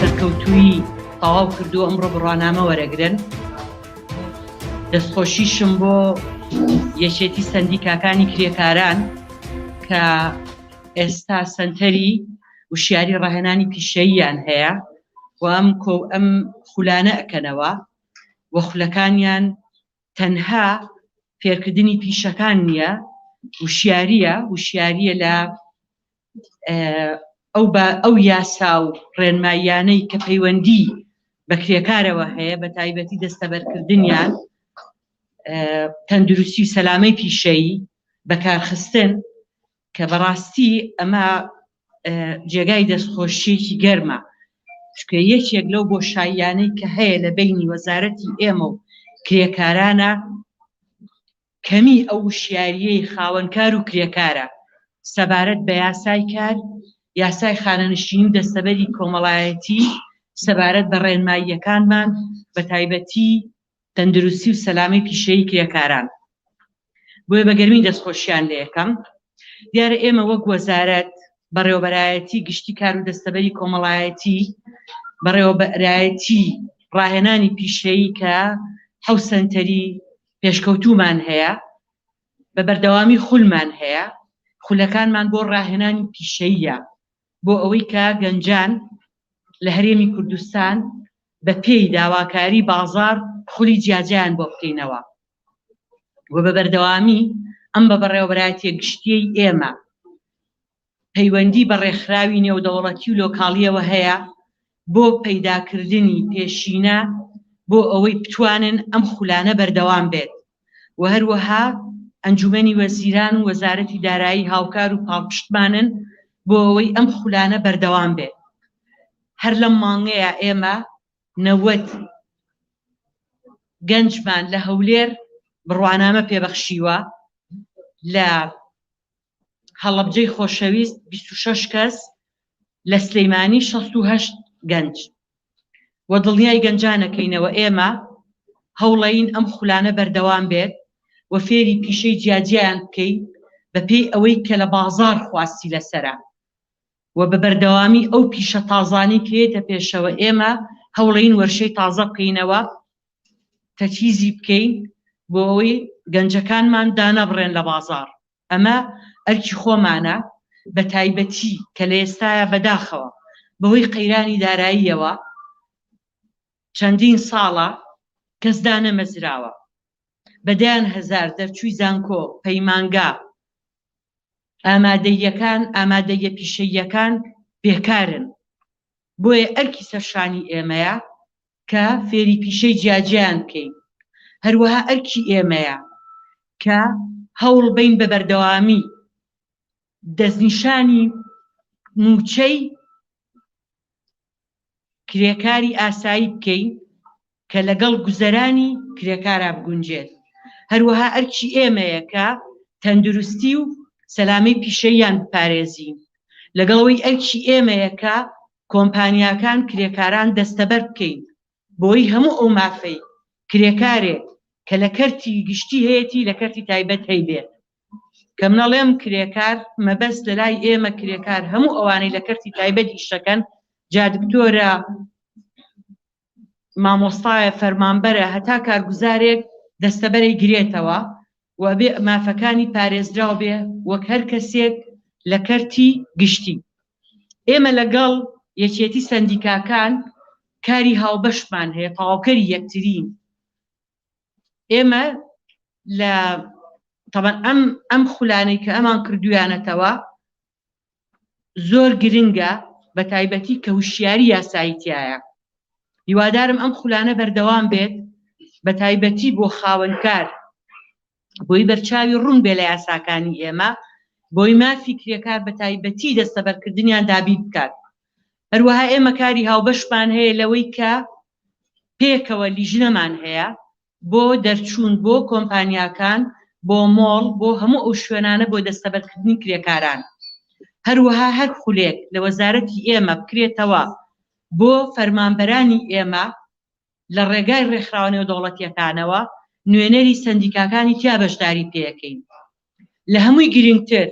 سەرکەوتوویی تەواو کردووە ئەمڕۆ بڕوانامە وەرەگرن. دەستخۆشیشم بۆ یەکێتی سەندیکاکانی کرێکاران کە ئێستا سەنتەری وشیاری ڕاهێنانی پیشەییان هەیە و ئەم کۆ ئەم خولانە ئەکەنەوە و خولەکانیان تەنها فێرکردنی پیشەکان نییە، وشیارییە، وشیارییە لە ئەو بە ئەو یاسا و ڕێنماییانەی کە پەیوەندی بە کرێکارەوە هەیە بە تایبەتی دەستەبەرکردنیان تەندروستی و سەلامەی پیشەیی بەکارخستن کە بەڕاستی ئەمە جێگای دەستخۆشیەکی گەرمە چونکە یەکێک لەو بۆشاییانەی کە هەیە لە بەینی وەزارەتی ئێمە و کرێکارانە کەمی ئەو وشیارییەی خاوەنکار و کرێکارە سەبارەت بە یاسای کار، یاسای خانەنشینی و دەستەبەری کۆمەڵایەتی، سەبارەت بە ڕێنماییەکانمان بە تایبەتی تەندروستی و سەلامەی پیشەیی کرێکاران. بۆیە بە گەرمی دەستخۆشیان لێ ئەکەم. دیارە ئێمە وەک وەزارەت، بەڕێوەبەرایەتی گشتی کار و دەستەبەری کۆمەڵایەتی، بەڕێوەبەرایەتی ڕاهێنانی پیشەیی کە حەوت سەنتەری پێشکەوتوومان هەیە، بە بەردەوامی خولمان هەیە، خولەکانمان بۆ ڕاهێنانی پیشەییە بۆ ئەوەی کە گەنجان لە هەرێمی کوردستان بە پێی داواکاری بازاڕ خولی جیاجیایان بۆ بکەینەوە و بە بەردەوامی ئەم بە بەڕێوەبەرایەتیە گشتیەی ئێمە پەیوەندی بە ڕێکخراوی نێودەوڵەتی و لۆکاڵیەوە هەیە بۆ پەیداکردنی پێشینە بۆ ئەوەی بتوانن ئەم خولانە بەردەوام بێت و هەروەها ئەنجومەنی وەزیران و وەزارەتی دارایی هاوکار و پاڵپشتمانن بۆ ئەوەی ئەم خولانە بەردەوام بێت. هەر لەم مانگەیا ئێمە 90 گەنجمان لە هەولێر بڕوانامە پێبەخشیوە، لە هەڵەبجەی خۆشەویست 26 کەس، لە سلیمانی 68 گەنج و دڵنیای گەنجانەکەینەوە ئێمە هەوڵەین ئەم خولانە بەردەوام بێت و فێری پیشەی جیاجیایان بکەین بەپێی ئەوەی کە لە بازاڕ خواستی لەسەرە و بە بەردەوامی ئەو پیشە تازانەی کە یەتە پێشەوە ئێمە هەوڵەین وەرشەی تازە بکەینەوە تەجهیزی بکەین بۆ ئەوەی گەنجەکانمان دانەبڕێن لە بازاڕ ئەمە ئەرکی خۆمانە بە تایبەتی کە لە ئێستایا بەداخەوە بەهۆی قەیرانی داراییەوە چەندین ساڵە کەس دانەمەزراوە بە دەیان هەزار دەرچووی زانکۆ، پەیمانگا، ئامادەییەکان، ئامادەییە پیشەییەکان بێکارن، بۆیە ئەرکی سەرشانی ئێمەیە کە فێری پیشەی جیاجیایان بکەین، هەروەها ئەرکی ئێمەیە کە هەوڵبەین بە بەردەوامی دەستنیشانی مووچەی کرێکاری ئاسایی بکەین کە لەگەڵ گوزەرانی کرێکارا بگونجێت، هەروەها ئەرکی ئێمەیە کە تەندروستی و سەلامەی پیشەییان بپارێزین، لەگەڵ ئەوەی ئەرکی ئێمەیە کە کۆمپانیاکان کرێکاران دەستەبەر بکەین بۆی هەموو ئەو مافەی کرێکارێک کە لە کەرتی گشتی هەیەتی لە کەرتی تایبەت هەیبێت. کە من ئەڵێم کرێکار مەبەست لە لای ئێمە کرێکار هەموو ئەوانەی لە کەرتی تایبەت ئیش دەکەن جا دکتۆرە مامۆستایە فەرمانبەرە هەتا کارگوزارێک دەستەبەرەی گرێتەوە و ئەبێ مافەکانی پارێزراو بێ وەک هەر کەسێک لە کەرتی گشتی. ئێمە لەگەڵ یەکێتی سەندیکاکان کاری هاوبەشمان هەیە، تەواوکەری یەکترین. ئێمە لە تەبەن ئەم ئەم خولانەی کە ئەمان کردویانەتەوە زۆر گرنگە بە تایبەتی کە هوشیاری یاسایی تایە. هیوادارم ئەم خولانە بەردەوام بێت بە تایبەتی بۆ خاوەنکار بۆی بەرچاوی ڕوون بێ لە یاساکانی ئێمە بۆی مافی کرێکار بە تایبەتی دەستەبەرکردنیان دابین بکات. هەروەها ئێمە کاری هاوبەشمان هەیە لەوەی کە پێکەوە لیژنەمان هەیە بۆ دەرچوون بۆ کۆمپانیاکان، بۆ مۆڵ، بۆ هەموو ئەو شوێنانە بۆ دەستەبەرکردنی کرێکاران. هەروەها هەر خولێک لە وەزارەتی ئێمە بکرێتەوە بۆ فەرمانبەرانی ئێمە لە ڕێگای ڕێکخراوە نێودەوڵەتییەکانەوە نوێنەری سەندیکاکانی تیا بەشداری پێکەین. لە هەمووی گرنگتر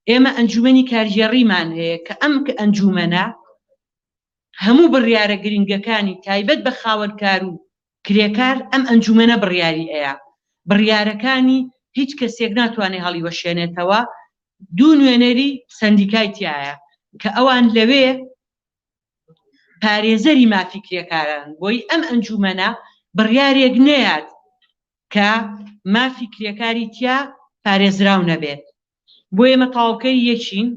ئێمە ئەنجومەنی کارگێڕیمان هەیە کە ئەم ئەنجومەنە. هەموو بڕیارە گرنگەکانی تایبەت بە خاوەنکار و کرێکار ئەم ئەنجومەنە بڕیاری ئەیا، بڕیارەکانی هیچ کەسێک ناتوانێت هەڵیوەشێنێتەوە، دوو نوێنەری سەندیکای تیایە کە ئەوان لەوێ پارێزەری مافی کرێکاران بۆی ئەم ئەنجومەنە بڕیارێک نەیات کە مافی کرێکاری تیا پارێزراو نەبێت. بۆ ئێمە تەواوکەری یەکین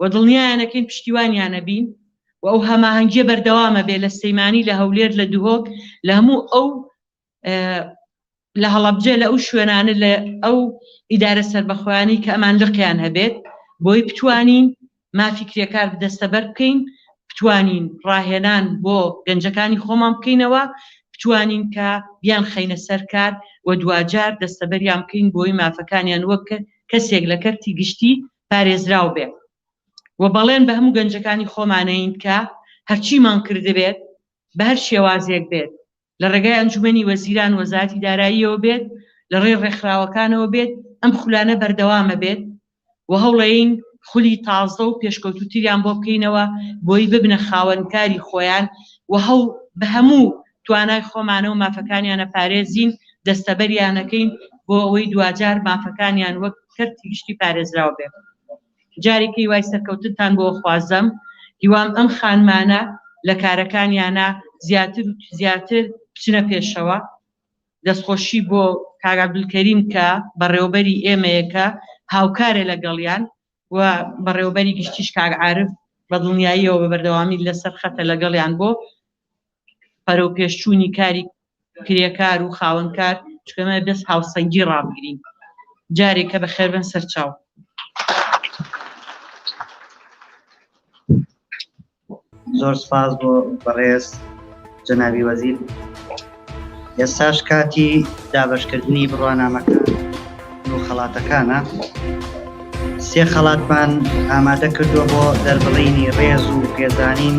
و دڵنیایانەکەین پشتیوانیانە بین و ئەو هەماهەنگیە بەردەوامە بێ لە سلێمانی لە هەولێر لە دهۆک لە هەموو ئەو لە هەڵەبجە لە ئەو شوێنانە لە ئەو ئیدارە سەربەخۆیانی کە ئەمان لقیان هەبێت بۆی بتوانین مافی کرێکار بدەستەبەر بکەین، بتوانین ڕاهێنان بۆ گەنجەکانی خۆمان بکەینەوە، بتوانین کە بیانخەینە سەر کار و دواجار دەستەبەریان بکەین بۆی مافەکانیان وەک کەسێک لە کەرتی گشتی پارێزراو بێ و بەڵێن بە هەموو گەنجەکانی خۆمانەین کە هەرچیمان کردبێت بە هەر شێوازێک بێت لە ڕێگای ئەنجومەنی وەزیران وەزارەتی داراییەوە بێت، لە ڕێی ڕێکخراوەکانەوە بێت، ئەم خولانە بەردەوامە بێت و هەوڵەین خولی تازە و پێشکەوتووتریان بۆ بکەینەوە بۆی ببنە خاوەن کاری خۆیان و هەوڵ بە هەموو توانای خۆمانەوە مافەکانیان ئەپارێزین، دەستەبەریان ئەکەین بۆ ئەوەی دواجار مافەکانیان وەک کەرتی گشتی پارێزراو بێت. جارێک هیوای سەرکەوتنتان بۆ خوازم، هیوام ئەم خانمانە لە کارەکانیانا زیاتر و زیاتر بچنە پێشەوە. دەستخۆشی بۆ کاک عەبدولکەریم کە بەڕێوەبەری ئێمەیە کە هاوکارە لەگەڵیان و بەڕێوەبەری گشتیش کاک عارف بە دڵنیاییەوە بە بەردەوامی لەسەر خەتە لەگەڵیان بۆ بەرەوپێشچوونی کاری کرێکار و خاوەنکار چونکە ئێمە بەس هاوسەنگی ڕابگرین جارێک کە بەخێربن سەرچاو. زۆر سپاس بۆ بەڕێز جەنابی وەزیر ئێستاش کاتی دابەشکردنی بڕوانامەکان و خەڵاتەکانە سێ خەڵاتمان ئامادە کردووە بۆ دەربڕینی ڕێز و پێزانین.